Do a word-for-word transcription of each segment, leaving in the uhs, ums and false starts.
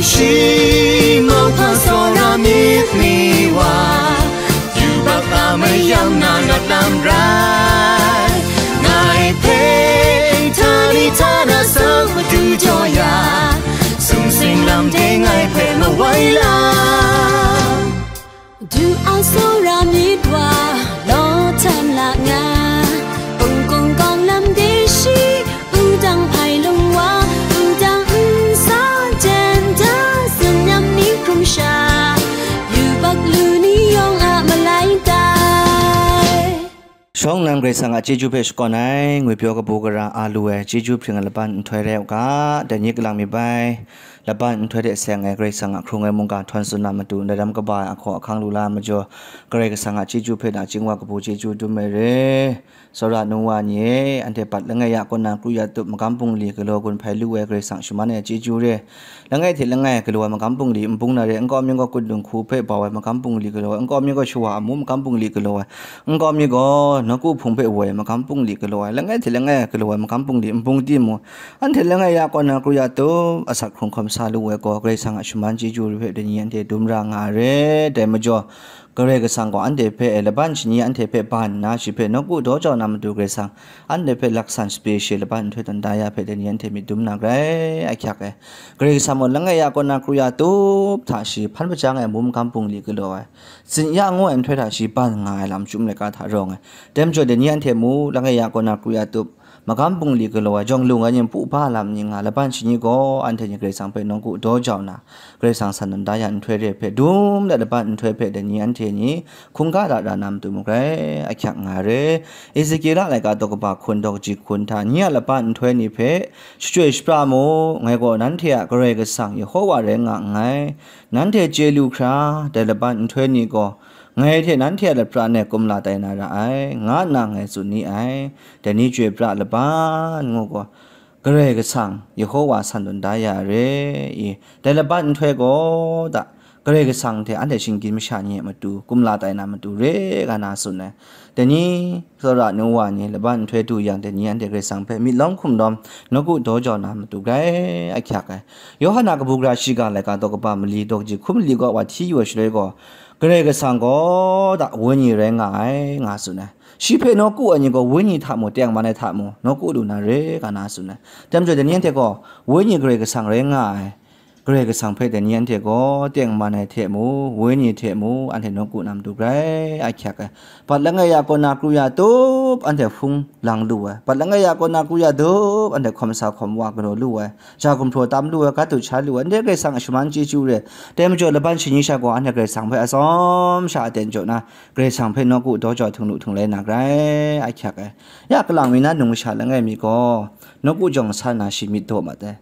Shi mauhpa tsawra myit mi wa, yubak a mayam na lat lam rai. Ngai hpe htani htana sang madu jaw ya, sung sing lam de ngai hpe mawai la. Du a tsawra myit wa, law htan la nga, hpung kungkawng lam de shi, wudang hpai lung wa, wudang nsa jen da, tsun nyam ni hkrum sha, yubak lu ni yawng a malai tai. Shawng nnan Karai Kasang a chyeju hpe shakawn ai, ngwipyaw kabu gara a lu ai, chyeju hpring ai laban nhtoi rai u ga, dai ni kalang mi bai, laban nhtoi hte seng ai Karai Kasang a hkrung ai mungga htawn tsun na matu, ndaram kaba ai ahkaw ahkang lu la ai majaw, Karai Kasang a chyeju hpe nachying wa kabu chyeju dum ai re. Tsawra nu wa ni e, anhte bat langai ya kaw na kru ya tup magam bungli galaw gun hpai lu ai Karai Kasang shaman ai chyeju re. Langai hte langai galaw ai magam bungli n bung na re, nkau mi gaw kundung hku hpe bau ai magam bungli galaw ai, nkau mi gaw shawa amu magam bungli galaw ai, nkau mi gaw nawku hpung hpe woi ai magam bungli galaw ai, langai hte langai galaw ai magam bungli n bung timung, anhte langai ya kaw na kru ya tup asak hkrung hkawm sa lu ai gaw, Karai Kasang a shaman chyeju re hpe dai ni anhte dum ra nga ai re. Dai majaw, Karai Kasang gaw anhte hpe laban shani anhte hpe ban nna, shi hpe nawku daw jau na matu Karai Kasang anhte hpe laksan sape she laban nhtoi tawn da ya hpe dai ni anhte myit dum na grai ahkyak ai. Karai Kasang mung langai ya kaw na kru ya tup hta shi hpan hpajang ai amu magam bungli galaw ai, tsin ya ngu ai nhtoi hta shi ban nga ai lam chyum laika hta rawng ai. Dai majaw dai ni anhte mu, langai ya kaw na kru ya tup magam bungli galaw ai, jawng lung ai ni, npu ba lam ni nga, laban shani gaw anhte ni Karai Kasang hpe nawku daw jau na, Karai Kasang san tawn da ya nhtoi re hpe dum let laban nhtoi hpe dai ni anhte ni hkungga da ra na matu mung grai ahkyak nga ai re. Ezekiela laika daw kaba hkun daw kaji hkun hta, nye a laban nhtoi ni hpe shachyoi shapra mu, ngai gaw nanhte a Karai Kasang Yehowa rai nga nngai, nanhte chye lu hkra, dai laban nhtoi ni gaw, ngai hte nanhte a lapran e kumla tai na ra ai, nga nna ngai tsun ni ai. Dai ni chyoi pra laban ngu gaw, Karai Kasang Yehowa san tawn da ya re i, dai laban nhtoi gaw da, Karai Kasang hte anhte shinggyim masha ni a matu, kumla tai na matu re nga na tsun ai. Dai ni, tsawra nu wa ni, laban nhtoi du yang, dai ni anhte Karai Kasang hpe myit lawm hkum lawm, nawku daw jau na matu grai ahkyak ai. Yawhan a kabu gara shiga laika daw kaba mali daw kaji hkun mali gaw wa hti yu ai shaloi gaw, Karai Kasang gaw da, Wenyi rai nga ai, nga tsun ai. Shi hpe nawku ai ni gaw, Wenyi hta mu, tengman ai hta mu, nawku lu na re, nga na tsun ai. Dai majaw, dai ni anhte gaw, Wenyi Karai Kasang rai nga ai. Karai Kasang hpe dai ni anhte gaw, tengman ai hte mu, Wenyi hte mu, anhte nawku na matu grai ahkyak ai. Bat langai ya kaw na kru ya tup, anhte hpung lang lu ai. Bat langai ya kaw na kru ya tup, anhte hkawm sa hkawm wa galaw lu ai. Ja gumhpraw tam lu ai, ga du sha lu ai, ndai Karai Kasang a shaman chyeju re. Dai majaw, laban shani sha gaw anhte Karai Kasang hpe atsawm sha aten jaw na, Karai Kasang hpe nawku daw jau htung lu htung lai na grai ahkyak ai. Ya kalang mi na nung masha langai mi gaw, nawku jawng sa na shi myit daw mat ai.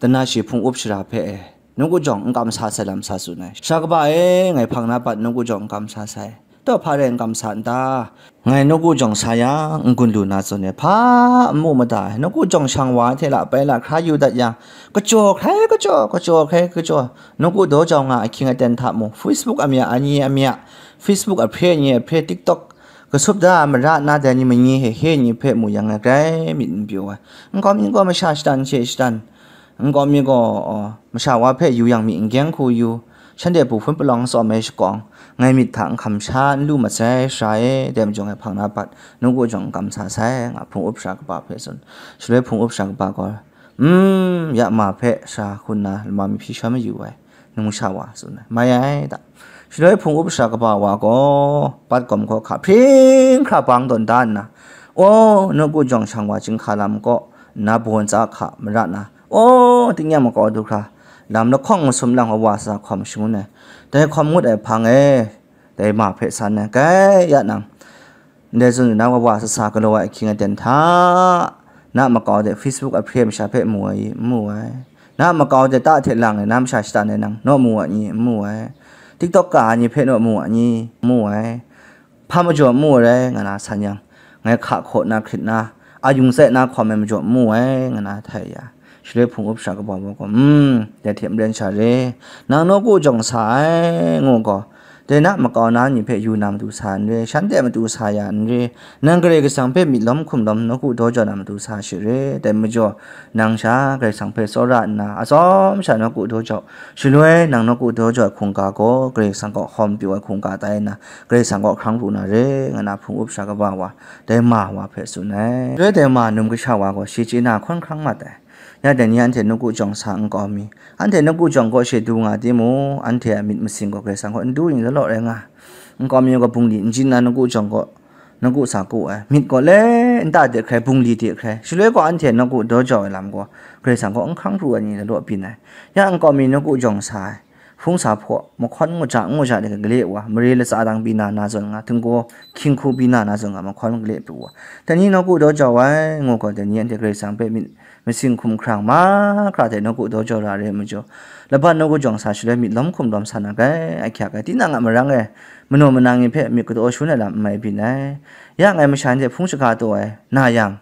Dana shi hpung up shara hpe e, nawku jawng n kam sa sai lam sa tsun ai. Sara kaba e, ngai hpang na bat nawku jawng n kam sa sai. Taw hpa rai n kam sa n ta? Ngai nawku jawng sa yang, n-gun lu na zawn e, hpa n mu mada ai. Nawku jawng shang wa ai hte la bai la hkra yu dat yang, kajaw hkrai kajaw, kajaw hkrai kajaw, nawku daw jau nga ahkying aten hta mu, Facebook a mya, a ni a mya, Facebook a hpre, a ni a hpre, TikTok, kasup da ai mara na dai ni, manyi he he ni hpe mu yang, ngai grai myit n pyaw ai. Nkau mi gaw masha shatan she shatan, nkau mi gaw, masha wa hpe yu yang myi n gyeng hku yu, shanhte bu hpun palawng tsawm ai shakawng, ngai myit hta n hkam sha n lu mat sai, sara e, dai majaw ngai hpang na bat, nawku jawng n kam sa sai, nga hpung up sara kaba hpe tsun. Shaloi hpung up sara kaba gaw, um, ya ma hpe sara hku nna lama mi hpyi shawm mayu ai, nung masha wa tsun ai, mai ai da. Shaloi hpung up sara kaba wa gaw, bat gawm hkaw hka hpring hkra bang tawn da nna, aw, nawku jawng shang wa chyinghka lam kaw nna bawn tsa hka mara na, aw, tingnyang makau du hkra, lam lahkawng masum lang wa wa sa hkawm shangun ai. Dai hkawm ngut ai hpang e, dai ma hpe san ai, grai ya nang, ndai tsun na wa wa sa sa galaw ai ahkying aten hta, na makau de Facebook a hpre masha hpe mu ai i? N mu ai. Na makau de ta hte lang e na masha shatan ai nang naw mu ai ni? N mu ai. TikTok ka ai ni hpe naw mu ai ni? N mu ai. Hpa majaw n mu ai rai, nga na san yang, ngai hka hkaw na hkrit na, a yung tsai na hkawm ai majaw n mu ai, nga na htai ya. Shaloi hpung up sara kaba wa gaw, um, dai hte maren sha re, nang nawku jawng sa ai, ngu gaw, Dai na makau na ni hpe yu na matu sa n re, shanhte matu sa ya n re, nang Karai Kasang hpe myit lawm hkum lawm nawku daw jaw na matu sa shi re. Dai majaw, nang sha Karai Kasang hpe tsawra nna, atsawm sha nawku daw jaw, shaloi nang nawku daw jaw ai hkungga gaw Karai Kasang kaw hkawm pyaw ai hkungga tai nna, Karai Kasang kaw hkrang pru na re, nga na hpung up sha kaba wa, dai ma wa hpe tsun ai. Shaloi dai ma num kasha wa gaw shi chye na hkawn hkrang mat ai. Ya dai ni anhte nawku jawng sa nkau mi, anhte nawku jawng kaw she du nga timung, anhte a myit masin gaw Karai Kasang kaw n du ni law law rai nga. Nkau mi gaw bungli n jin na nawku jawng kaw, nawku sa ku ai, myit gaw le nta de hkrai, bungli de hkrai, shaloi gaw anhte nawku daw jau ai lam gaw Karai Kasang kaw n hkrang pru ai ni law law byin ai. Ya nkau mi nawku jawng sa ai, hpung sa hpaw, mahkawn ngut ja ngut ja de gale wa, mare latsa dang pyi na na zawn nga, htinggaw hkying hku pyi na na zawn nga, mahkawn gale pru wa. Dai ni nawku daw jau ai, ngu gaw, dai ni anhte Karai Kasang hpe myit masin hkum hkrang mahkra hte nawku daw jau ra re ai majaw, laban nawku jawng sa shaloi myit lawm hkum lawm sa na grai ahkyak ai, tinang a marang e manaw manang ni hpe myit kataw shangun ai lam n mai byin ai. Ya ngai masha ni hte hpung shaga taw ai na yang,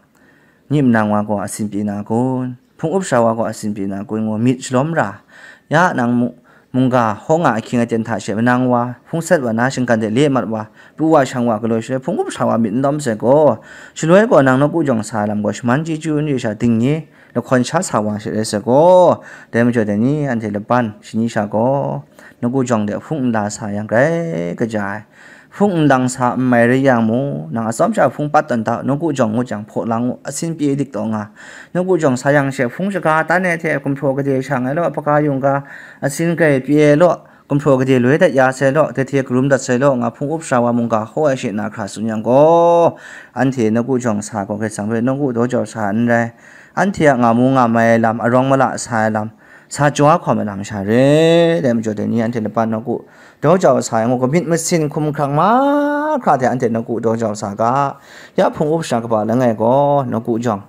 Ni manang wa gaw asin pyi na kun? Hpung up sha wa gaw asin pyi na kun ngu myit shalawm ra. Ya nang mu-, mungga hkaw nga ahkying aten hta she manang wa, hpung sat wa na shinggan de le mat wa, pru wa shang wa galaw shaloi hpung up sha wa myit n lawm sai gaw, shaloi gaw nang nawku jawng sa lam gaw shaman chyeju n re sha dingni lahkawn sha sa wa she rai sai gaw, dai majaw dai ni anhte laban shani sha gaw, nawku jawng de hpung nla sa yang grai kaja ai. Hpung nlang sa n mai rai yang mu, nang atsawm sha hpung pat tawn ta, nawku jawng ngut jang hpaw lang u, asin pyi dik taw nga. Nawku jawng sa yang she hpung shaga tan ai hte gumhpraw gade shang ai law, hpaga yungga asin grai pyi ai law, gumhpraw gade loi dat ya sai law, dai hte karum dat sai law, nga hpung up sha wa mungga hkaw ai she na hkra tsun yang gaw, anhte nawku jawng sa gaw Karai Kasang hpe nawku daw jau sa n rai. Anhte a nga mu nga mai ai lam, arawng mala sa ai lam, sa jaw hkawm ai lam sha re. Dai majaw dai ni anhte laban nawku daw jau sa ai ngu gaw myit masin hkum hkrang mahkra hte anhte nawku daw jau sa ga. Ya hpung up sha kaba langai gaw nawku jawng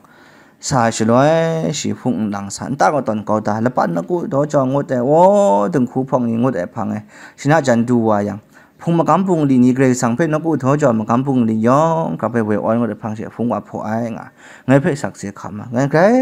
sa shaloi shi hpung nlang sa nta gaw tawn kau ta, laban nawku daw jau ngut ai, aw, dinghku hpawng ni ngut ai hpang e, shana jan du wa yang, hpung magam bungli ni Karai Kasang hpe nawku daw jau ai magam bungli yawng hkra hpe woi awn ngut ai hpang she hpung wa hpaw ai nga, ngai hpe sakse hkam ai, ngai grai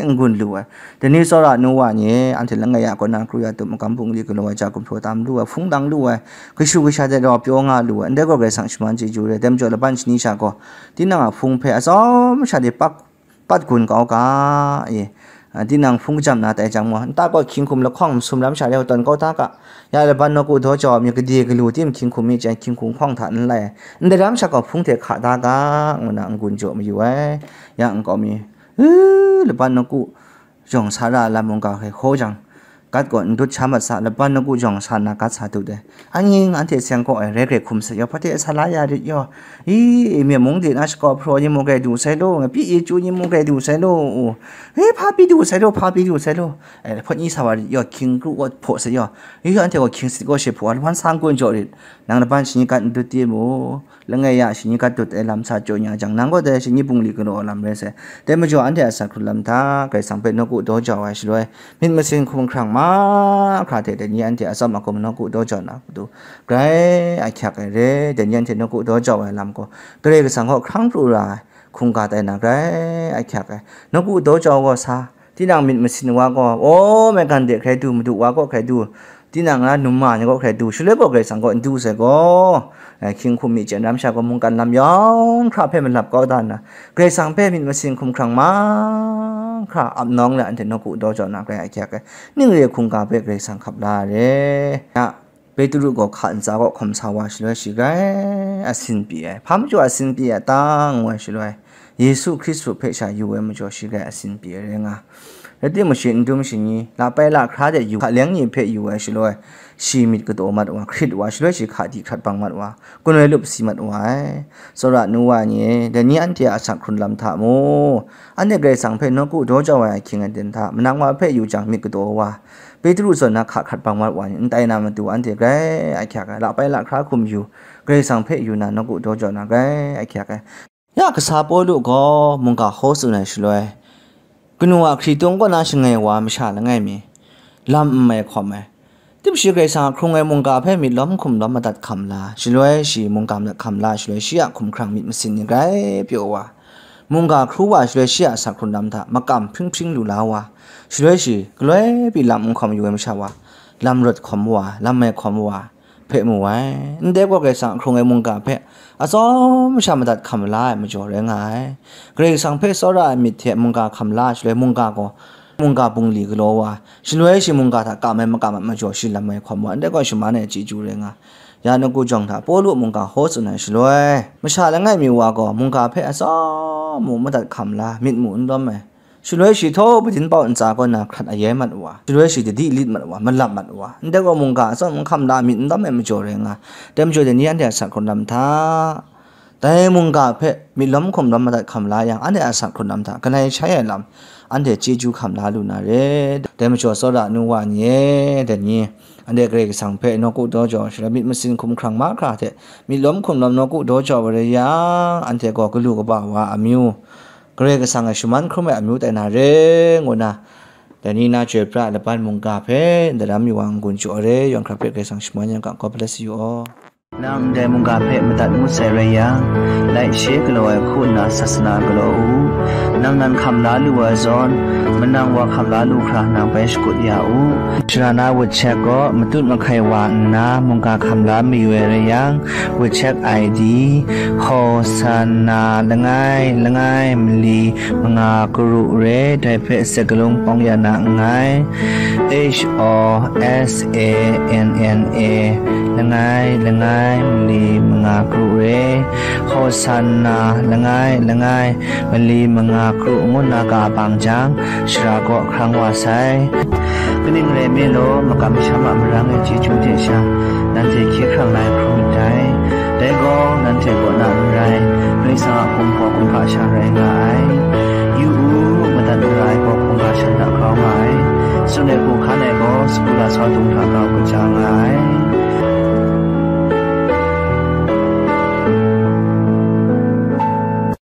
n-gun lu ai. Dai ni tsawra nu wa ni, anhte langai ya kaw na kru ya tup magam bungli galaw ai ja gumhpraw tam lu ai, hpung lang lu ai, kashu kasha de rau pyaw nga lu ai, ndai gaw Karai Kasang shaman chyeju re, dai majaw laban shani sha gaw, tinang a hpung hpe atsawm sha de pak, pat gun kau ga, e, a, tinang hpung kajam na tai jang maw, nta gaw hkying hkum lahkawng masum ram sha rau tawn kau ta ga, ya laban nawku daw jau ai myit gade galu tim hkying hkum mi chyen hkying hkum hkawng hta n lai ai, ndai ram sha gaw hpung hte hka da ga, ngu na n-gun jaw mayu ai. Ya nkau mi, u, laban nawku jawng sa ra ai lam mungga hkrai hkaw jang, gat gaw n dut sha mat sa, laban nawku jawng sa nna gat sa dut ai. Anhte anhte seng kaw ai, rai grai hkum sa yaw, hpa hte sa la ya rit yaw, i, myen mung de na shakaw hpraw ni mu grai du sai law, pyi chyu ni mu grai du sai law, u, i, hpa pyi du sai law, hpa pyi du sai law, ai, hpawt ni sa wa rit yaw, hkying kru wa hpaw sai yaw, i, anhte gaw hkying sit gaw she hpaw, laban sa n-gun jaw rit, nang laban shani gat n dut tim u. Langai ya shani gat dut ai lam sa jaw nya jang, nang gaw dai shani bungli galaw ai lam rai sai. Dai majaw anhte a asak hkrun lam hta Karai Kasang hpe nawku daw jau ai shaloi, myit masin hkum hkrang mahkra hte dai ni anhte atsawm akum nawku daw jau na matu, grai ahkyak ai re. Dai ni anhte nawku daw jau ai lam gaw, Karai Kasang kaw hkrang pru ra ai hkungga tai na grai ahkyak ai. Nawku daw jau gaw sa, tinang myit masin wa gaw, aw, maigan de hkrai du, madu wa kaw hkrai du, tinang a numma ni kaw hkrai du, shaloi gaw Karai Kasang kaw n du sai gaw, eh, hkying hkum mi chyen ram sha gaw mungkan lam yawng hkra hpe malap kau da nna, Karai Kasang hpe myit masin hkum hkrang mahkra ap nawng le anhte nawku daw jau na grai ahkyak ai. Ning re hkungga hpe Karai Kasang hkap la ai re. Ya, Petru gaw hka ntsa kaw hkawm sa wa shaloi shi grai asin pyi ai. Hpa majaw asin pyi ai ta ngu ai shaloi, Yesu Hkristu hpe sha yu ai majaw shi grai asin pyi ai rai nga. Rai timung, shi n dum shi ni, la pai la hkra de yu, hka leng ni hpe yu ai shaloi, shi myit kataw mat wa, hkrit wa, shaloi shi hka di hkrat bang mat wa, gun ai lup si mat wa ai. Tsawra nu wa ni e, dai ni anhte a asak hkrun lam hta mu. Anhte Karai Kasang hpe nawku daw jau ai ahkying aten hta, manang wa hpe yu jang myit kataw wa, Petru zawn na hka hkrat bang mat wa ni, n tai na matu anhte grai ahkyak ai, la pai la hkra hkum yu, Karai Kasang hpe yu na nawku daw jau na grai ahkyak ai. Ya kasa Pawlu gaw mungga hkaw tsun ai shaloi, kanu a hkritung kaw na shangai wa masha langai mi, lam n mai hkawm ai. Tim shi Karai Kasang a hkrung ai mungga hpe myit lawm hkum lawm madat hkam la, shaloi shi mungga madat hkam la, shaloi shi a hkum hkrang myit masin ni grai pyaw wa, mungga hkru wa, shaloi shi a asak hkrun lam hta makam hpring hpring lu la wa, shaloi shi galoi pyi lam n hkawm yu ai masha wa, lam rawt hkawm wa, lam mai hkawm wa, hpe mu ai. Ndai gaw Karai Kasang a hkrung ai mungga hpe atsawm sha madat hkam la ai majaw rai nga ai. Karai Kasang hpe tsawra ai myit hte mungga hkam la ai shaloi, mungga gaw mungga bungli galaw wa, shaloi shi mungga hta kam ai makam ai majaw shi lam ai hkawm wa, ndai gaw shaman ai chyeju rai nga. Ya nawku jawng hta Pawlu mungga hkaw tsun ai shaloi, masha langai mi wa gaw mungga hpe atsawm mu madat hkam la, myit mu n lawm ai. Shaloi shi htaw padin pau ntsa kaw na hkrat ayai mat wa, shaloi shi dadi lit mat wa, malap mat wa, ndai gaw mungga atsawm n hkam la, myit n lawm ai majaw rai nga. Dai majaw dai ni anhte a asak hkrun lam hta, dai mungga hpe myit lawm hkum lawm madat hkam la yang, anhte a asak hkrun lam hta kanai shai ai lam, anhte chyeju hkam la lu na re. Dai majaw tsawra nu wa ni e, dai ni, anhte Karai Kasang hpe nawku daw jaw, shaloi myit masin hkum hkrang mahkra hte myit lawm hkum lawm nawku daw jaw wa rai yang, anhte gaw galu kaba wa amyu, Karai Kasang a shaman hkrum ai amyu tai na re, ngu na, dai ni na chyoi pra ai laban mungga hpe ndaram yu wa n-gun chyaw ai re, yawng hkra hpe Karai Kasang shaman yang ga, God bless you all. Nang ndai mungga hpe madat ngut sai rai yang, laishe galaw ai hku nna sasana galaw u. Nang nan hkam la lu ai zawn, manang wa hkam la lu hkra nang bai shakut ya u. Sharana WeChat gaw matut mahkai wa nna mungga hkam la mayu ai rai yang, WeChat I D, Hosanna langai langai mali manga karu re, dai hpe sagalung pawng ya na nngai. H O S A N N A langai langai mali manga karu re, Hosanna langai langai mali manga karu ngu na ga bang jang, shara kaw hkrang wa sai. Kaning rai nme law, makam masham a marang ai chyeju hte sha, nanhte hkye hkrang la ai hkrum myit dai. Dai gaw, nanhte kaw na n rai, Karai Kasang a hkum gaw hkum hkra sha rai nga ai. Yu u, madat mara ai gaw hkum hkra sha hta grau nga ai. Tsun ai hku hkan ai gaw, sagu lasau dung hkra grau kaja nga ai.